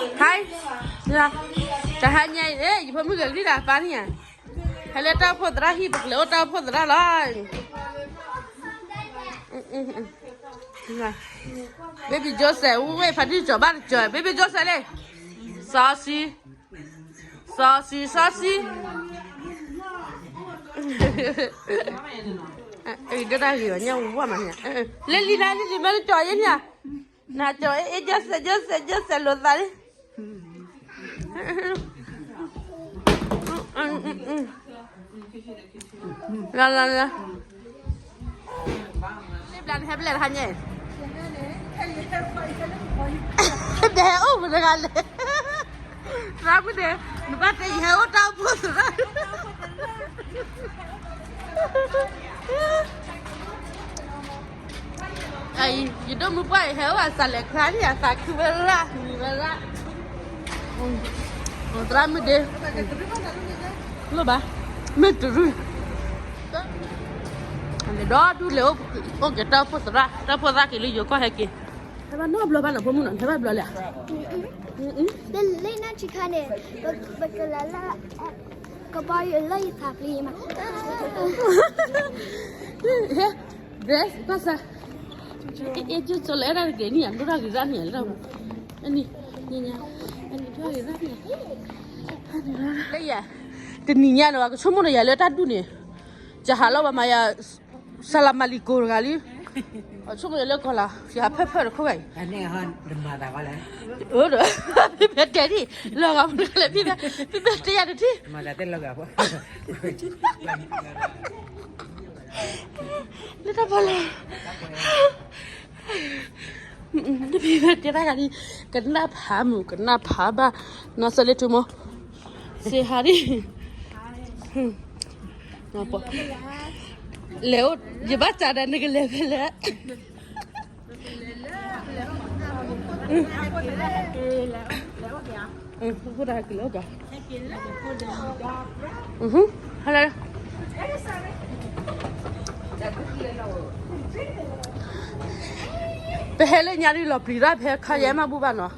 ဟါ, တဟါညါအံၤ ယဖိမုၣ်ဂဲၤကလံၣ်ဒီးအပၢ်န့ၣ်ဧါ, ဟဲလၢတၢ်အိၣ်ဖှိၣ်သရၣ်ဟံၣ် ပကလဲၤအိၣ်တၢ်အိၣ်ဖှိၣ်သရၣ်လီၤ. ဘ့ဘံၣ်ကၠိစဲး ဝဲဖးဒိၣ်ကၠီၤဘၣ်တကၠီၤ ဘ့ဘံၣ်ကၠိစဲးလံ, စီဆှံ, စီဆှံ, စီဆှံ, ဒၣ်တၢ်ဂ့ၤဘၣ်ညါဝဲမးန့ၣ်, လၢလံနၤလံလံမ့ၢ်တကၠီၤယဲန့ၣ်ဧါ, နကၠီၤအ့ၣ် ကၠိစဲး ကၠိစဲး ကၠိစဲးလိာ်သးလံ. လၢလၢလၢ, ဘျါနဟဲဘျဲၣ်တဟါညါ, နဟဲအိၣ်မတဂၤလဲၣ်, သရၣ်မုၣ်န့ၣ် နဘၣ်တဲယဟဲအိၣ်တၢ်အိၣ်ဖှိၣ်သရၣ် ယဒိၣ်မုၣ်ပှၢ်အံၤ ဟဲအိၣ်အသးလဲၤခါန့ၣ် အသးခုဝဲလၢ် မံၤဝဲလၢ်, သရၣ်မုၣ်ဒ့, လိၣ်ဘၣ်, မ့ၢ်တရူၢ်, လဲၤဒီဒူၣ်လဲၤအိၣ်က့ၤတၢ်အိၣ်ဖှိၣ်သရၣ် တၢ်အိၣ်ဖှိၣ်သရၣ်က့ၤလၢယိၤကီၢ်ဟဲက့ၤ, ဟဲဘၣ်နီတဘျီဘၣ်နီၤ ဖိမုၣ်နီၤ ဟဲဘၣ်ဘျီလံဧါ, လၢလၢနၢ်ဆံခါန့ၣ် ပကလဲၤလၢ ကဘီယူၤလၢယသးပျံၤမး, dress ကွၢ်စၢ်, အ့ၣ် ကၠိလၢအဲၣ်ဒၣ်တက့ၢ်န့ၣ် ဒိၣ်ထီၣ်ဂ့ၤဒၣ်န့ၣ်လၢ, အနံၤ, အနံၤဒိၣ်ထီၣ်ဂ့ၤဒၣ်န့ၣ်, လၢယၤ, တနံၤညါန့ၣ် ပှၤကဆိကမိၣ်ဒီးယၤလၢတၢ်ဒူၣ်န့ၣ်, ယဟးလီၤဘၣ်မးယၤ စၤလၤမၤလံၤကိၤတဂၤလံ, ဆိကမိၣ်ယၤလၢကီၢ်လၤ ယဟးဖၢဖၢတခိၣ်ဂၤအံၤ, ဒီး, ဖံဖဲတဲဒ်, လီၤဂာ်မနုၤလဲၣ် ဖံဖဲ, ဖံဖဲတဲယၤတထံၣ် လၢတၢ်ဖီလာ်, တဖံဖဲတဲတၢ်ဂၤဒ်, ကနၣ်ဖးမုၢ် ကနၣ်ဖးဘၣ်, နီၢ်စဲးလၢထူမိၢ်, စ့ဟါဒ်, လဲၤအိၣ်, ယဘၣ်စးဒီးနကလဲၤဖဲလဲၣ် ဖိဒၣ်ကလီၤက, ဟဲလၢ, ပဟဲလၢညါဒ်လီၤပျံၤတၢ် ပဟဲခါယဲမးဘူၣ်ဘၣ်နီၤ,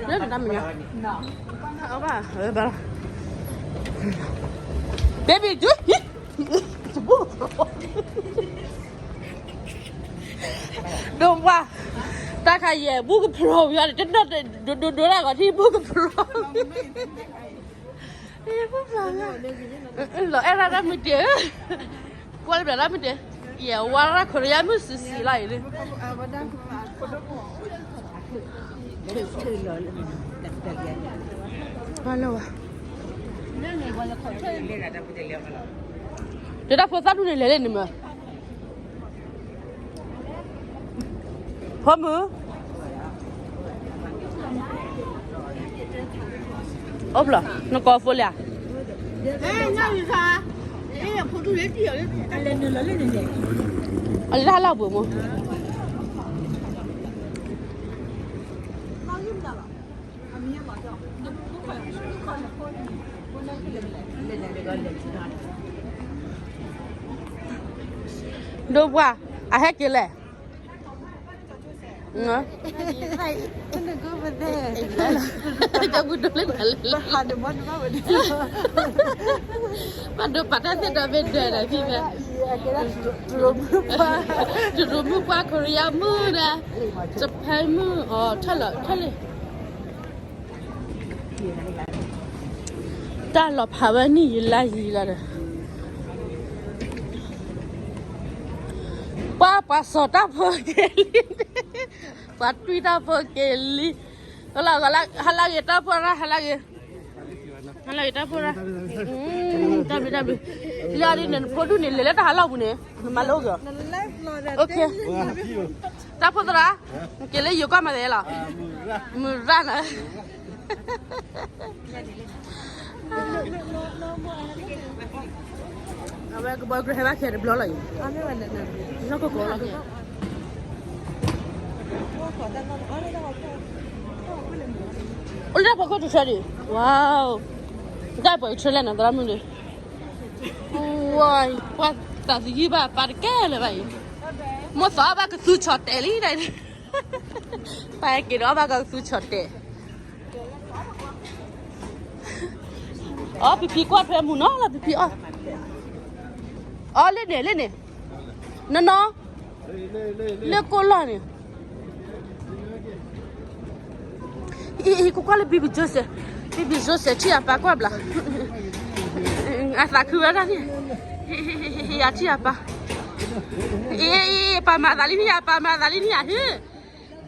လၢတၢ်မညါ, အဘၣ်, baby, ဒိၣ်ပှၢ်, တၢ်ခါယဲၢ် ဘူၣ်ကဖျီၣ်ဝံၤအီၤန့ၣ် တနီၣ်ဒိဒိဒိတၢ်ဂီၤထံ ဘူၣ်ကဖျီၣ်, ဘူၣ်ကဖျီၣ်, လီၤအဲၣ်ဒၣ်တၢ်မုၢ်တ့ၢ်, ကွၢ်လၢပျၢၤတၢ်မုၢ်တ့ၢ်, ယဝါရၣ်ခိၣ်ရယါမုၣ်စံးစံးလီၤအံၤလံ, မၤလၢဝဲ, တၢ်ဖိသၣ်ဒူၣ်န့ၣ်လဲၤလၢန့ၣ်မး ဖိမုၣ်, အိၣ်ဖျီၣ် နကိးဖိလံဧါ, အလၢဟါလၢအပူၤမး ဒိၣ်ပှၢ်, အဟဲက့ၤလဲၣ်, တၢ်ဘူဒိၣ်လၢတၢ်လဲၤလၢ, ဘၣ်ဒိပာ်တၢ်သ့ၣ်ဒီးမ့ၢ်ဒၢးဒီးဖံဖဲ, တရူးမုၣ်ပှၢ် ခိရံယါမုၣ်ဒီး, စဖဲမုၣ်အီၤ ထၢၣ်လီၤထၢၣ်လံ တၢ်လီၤဖးဝဲနံၣ်ယံာ်လါယံာ်လီၤဒီး, ပှၤပှၤစီၤတၢ်ဖိက့ၤလံ, ပှၤတွံၢ်တၢ်ဖိက့ၤလံ, ဟါလၢဂ့ၤတၢ်ဖိရၣ် ဟါလၢဂ့ၤ, ဟါလၢဂ့ၤတၢ်ဖိရၣ်, တၢ်ဘျုးတၢ်ဘျုး, လၢဒ်န့ၣ် နဖိဒူၣ်န့ၣ် လဲၤလၢတၢ်ဟးလီၢ်ပူၤန့ၣ် နမၤလိက့ၤအီၤ, တၢ်ဖိသရၣ်, နက့ၤလၢယိၤကီၢ်မၤသးလီၤ, မုၢ်ရၣ်နၤ အဝဲကဘီကြၢးဟဲဘၣ်ခဲတဘျီလီၤအံၤ, နီၢ်ကီၢ်ကီၢ်လီၤက့ၤ, အိၣ်လၢတၢ်ဖီခိၣ်တဆၢဒံး, ဝါ, တၢ်ပှၤအံၤဆၢလဲၣ်နၤ သရၣ်မုၣ်န့ၣ်, ဝါ, ပှၤသးသယုၢ်ဘၣ်ပာ်တကဲလၢၤဘၣ်အံၤ မိၢ်သီဘၣ်ကသူဆီၣ်တဲာ်လံ, ပာ်က့ၤဒီးဘၣ်ကသူဆီၣ်တဲာ်. အီ ပဖံကွၢ်ထွဲမုၢ်နီၤလီၤ ပဖံအီၣ်, အီလၢန့ၣ်လၢန့ၣ်, နီၢ်နီၢ်, လၢကိၢ်လီၢ်န့ၣ် အံၤ ကွၢ်ကွၢ်လၢ baby Joseph, baby Joseph ထံၣ်အပၢ်ကွၢ်ဘျါ, အသးခုဝဲဒၣ်န့ၣ်, အထံၣ်အပၢ်, အံၤ ပၢ်မၤသးလံန့ၣ်ဧါ, ပၢ်မၤသးလံန့ၣ်ဧ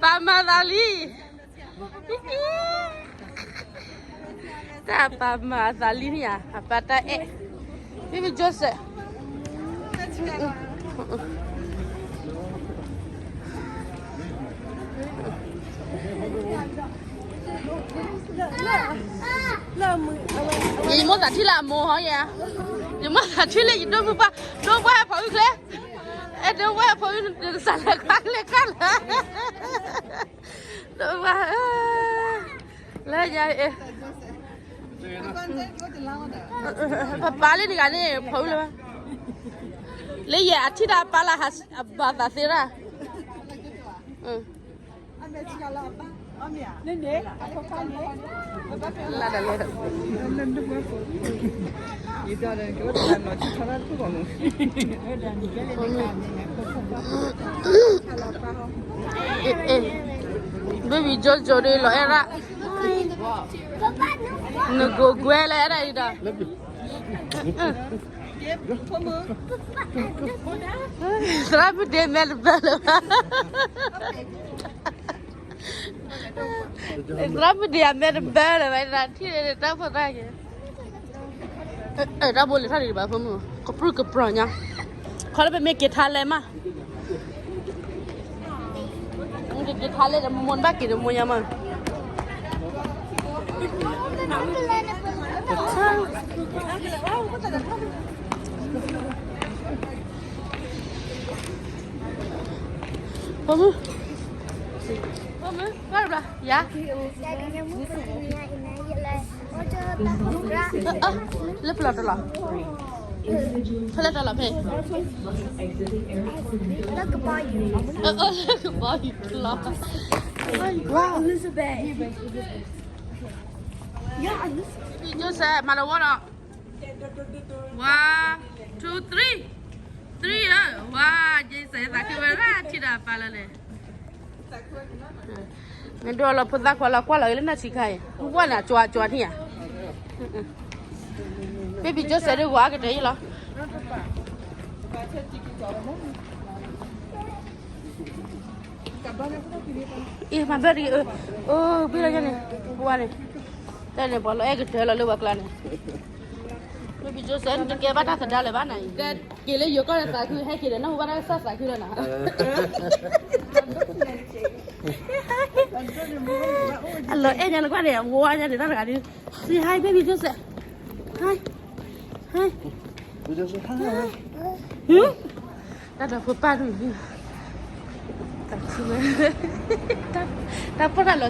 ါ, ပၢ်မၤသးလံ, တၢ်ပၢ်မၤသးလံန့ၣ်ဧါ, အပၢ်တၢ်အဲၣ်, baby Joseph. ယမိၢ်သးထံၣ်လၢအမိၢ်ဟီယဲ, ယမိၢ်သးထံၣ်လၢယဒိၣ်မုၢ်ပှၢ်, ဒိၣ်ပှၢ်ဟဲဖီအုၣ်ချ့, အဲ ဒိၣ်ပှၢ်ဟဲဖီအုၣ် နကစၢ်လဲၤခါလဲၤခါလဲၣ်, ဒိၣ်ပှၢ်, လၢယၤ, ပပၢ်လၢတဂၤန့ၣ် ဖီအုၣ်လၢၤဘၣ်, လၢယဲအထံၣ်တၢ်ပၢ်လၢအဘၣ်သးသ့ရၣ် လၢဒၣ်လဲၣ်, ဘ့ဘံၣ်ကၠိကၠိဒီးလီၤအဲၣ်ဒၣ်, နကိးကွဲလၢအဲၣ်ဒၣ်အံၤဒီး, သရၣ်မုၣ်ဒ့မဲာ်တဘၢလၢၤဘၣ်, သရၣ်မုၣ်ဒ့အမဲာ်တဘၢလၢၤဘၣ်, ထံၣ်တၢ်ဖိသၣ်က့ၤ, တၢ်ဘိလံၤထီၣ်ဒံးဘၣ်ဖိမုၣ်, ကပြုၢ်ကပြီၤညါ, ခီလၢပမ့ၢ်က့ၤထါလဲမး, က့ၤထါလဲဒီးမိၢ်မိၢ်ဘၣ်က့ၤဒီးမိၢ်ညါမး, ဖိမုၣ်, ဖိမုၣ်, ဘၣ်ဘၣ်, ယၤ လၢပျီၢ်တလီၢ်, ဖဲလၢတလီၢ်ဖဲ, လၢကဘီယူၤပျီၢ်, Elizabeth, Joseph မၤလီၤဝီဒီး, one, two, three, three, ဧၢ, ဝါ, ယစဲသးခုဝဲဒၣ်ထံၣ်ဒီးအပၢ်လီၤန့ၣ် မ့ၢ်ဒိလီၤဖိသၣ်ခွါလီၤကွၢ်လီၤအံၤလၢနၢ်ဆံခါအံၤ, ဝဲန့ၣ် အကၠီကၠီထံၣ်ဧါ, baby Joseph ဒ်ဝဲအကတၢၢ်အံၤလီၤ, အ့ my birthday အၢ, အိၣ်ဘ့ၣ်လီၤယဲန့ၣ်, ပှၤန့ၣ်, တၢ်န့ၣ် ပှၤလီၤအဲၣ်ကတၢၢ်လီၤလၢပှၤကျါန့ၣ်, baby Joseph နတကဲဘၣ်တၢ်သဒါလၢၤဘၣ်နၤအံၤ, က့ၤလၢယိၤကီၢ်န့ၣ်သးခု ဟဲက့ၤဒီးနၢ်ဟူဘၣ်တၢ်ကစီၣ်သးခုလီၤနၤ အလီၤအဲၣ်ညါလၢကွၢ်န့ၣ် အဝါညါန့ၣ် တၢ်တဂၤဒုး, say hi baby Joseph, hi, hi, တၢ်ဒီးဖိပၢ်ဒုး, တၢ်ဖိတၢ်လီၤ,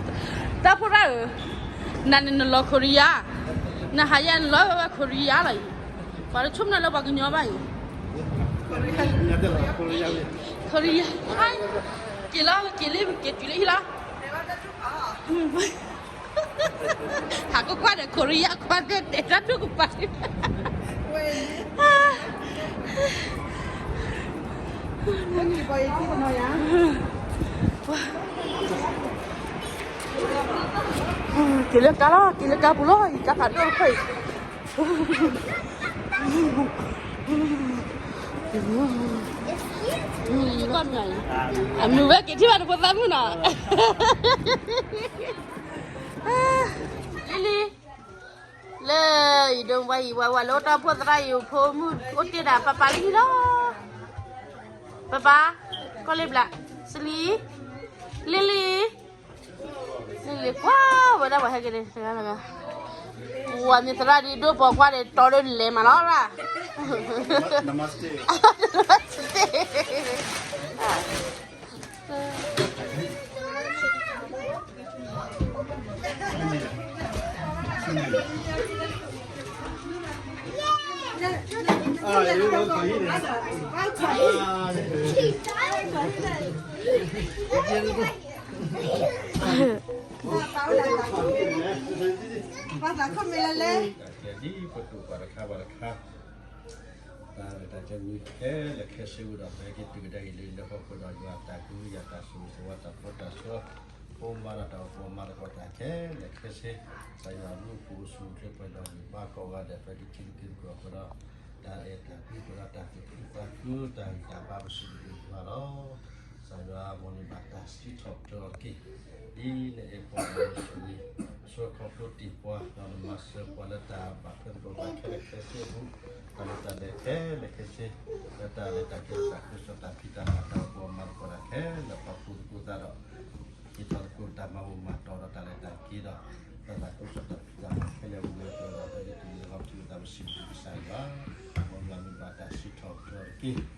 တၢ်ဖိတၢ်ဧၢ, နၤန့ၣ်နလီၤ Korea, နဟးယါနလီၤဝဲ Korea လီၤအံၤ, ပှၤတဆိကမိၣ်လၢပှၤကညီဘၣ်အံၤ, Korea, hi, က့ၤလီၤ က့ၤလၢ က့ၤတုၤလၢဟံၣ်လီၤ ဟးကွၢ်ကွၢ်ဒီး Korea ကွၢ်တဲတဲတၢ်ဒိၣ်ကပၤ, က့ၤလၢကါလီၤ က့ၤလၢကါပူၤလီၤ ယကါဖးဒိၣ်တဖျၢၣ်အံၤ, အမုာ်ဝဲက့ၤထံၣ်ဘၣ်တဖိသၣ်မုၣ်နီၤ လံလံ, လၢယဒိးဝဲယံၤဝဲဝဲလၢအိၣ်တၢ်ဖိသရၣ်ယိၤဖိမုၣ်အိၣ်တ့ၢ်ဒၣ်ပၢ်ပၢ်လံလံလီၤ, ပၢ်ပၢ်, ကီၢ်လ့ဘျး, စလံ, လံလံ, လံလံကွၢ်ဝဲဒၣ်ပှၤဟဲက့ၤန့ၣ်, တဂၤတဂၤ, ဝၤမ့ၢ်သရၣ်ဒုးဒိၣ်ပိာ်ခွါန့ၣ် တီဒိၣ်လဲၤမးလီၤရၣ် I'll tell you. ပှၤသးခိၣ်မ့ၢ်လၢလဲၣ်, တၢ်ကျဲဒ်ပတူၢ်ပှၤတခါဘၣ်တခါ, တၢ်ရဲၣ်တၢ်ကျဲၤမုၢ်ခဲလၢာ်ခဲဆ့ဝံၤဒီး ပဟဲက့ၤတုၤကဒါက့ၤလၢလၢဟီၣ်ခိၣ်ဒီးယွၤအတၢ်ကဟုကယာ်တၢ်ဆိၣ်ဂ့ၤဆိၣ်ဝါတၢ်ဖှီၣ်တၢ်ဆှၢ, အိၣ်မးဒီးတၢ်အိၣ်ဖှိၣ်မၤသကိးတၢ်ခဲလၢာ်ခဲဆ့, ကစၢ်ယွၤအဘျုးအဖှိၣ်အိၣ်ဆူၣ်အိၣ်ချ့ပှဲၤဒီးဂံၢ်ဘါကိးဂၤဒဲး ပကထံၣ်က့ၤသကိးအဃိဒီး တၢ်အဲၣ်တၢ်ကွံပှဲၤဒီးတၢ်သူၣ်ခုသးခု တၢ်ဂံၢ်တၢ်ဘါပစံးဘျုးက့ၤယွၤလီၤ. ကစၢ်ယွၤ မ်နဘၣ်တၢ်စံးထီၣ်ပတြၢၤတက့ၢ်. ဒ်နအဲၣ်ပှၤဒီးနဆိၣ်ဂ့ၤ ဆိၣ်ဂ့ၤခီဖျိတ့ၢ်ပှၤ ဒီးနမၤစၢၤပှၤလၢတၢ်ဘၣ်ထွဲသကိးဘၣ်ခဲလၢာ်ခဲဆ့အပူၤ, တၢ်လၢတၢ်လဲၤခဲလၢာ်ခဲဆ့, လၢတၢ်လဲၤတၢ်က့ၤတၢ်သးခုကစီၣ်တၢ်ဖံးတၢ်မၤတၢ်အိၣ်ဖှိၣ်မၤသကိးတၢ်ခဲလၢာ် ပှၤကူၣ်သကိးသးဒီး ဟ့ၣ်ထီၣ်သကိးတၢ်မၤဘူၣ်မၤတီၢ်ဒီးတၢ်လဲၤတၢ်က့ၤဒီး တၢ်သးခုကစီၣ်တၢ်ဖံးတၢ်မၤခဲလၢာ်ဝံၤဝဲပှဲၤဒီး ပကထံၣ်က့ၤလၢဟီၣ်ခိၣ်ဒီး ပစံးဘျုးကစၢ်ယွၤ, မ်ယွၤမ့ၢ်ဘၣ်တၢ်စံးထီၣ်ပတြၢၤတက့ၢ်.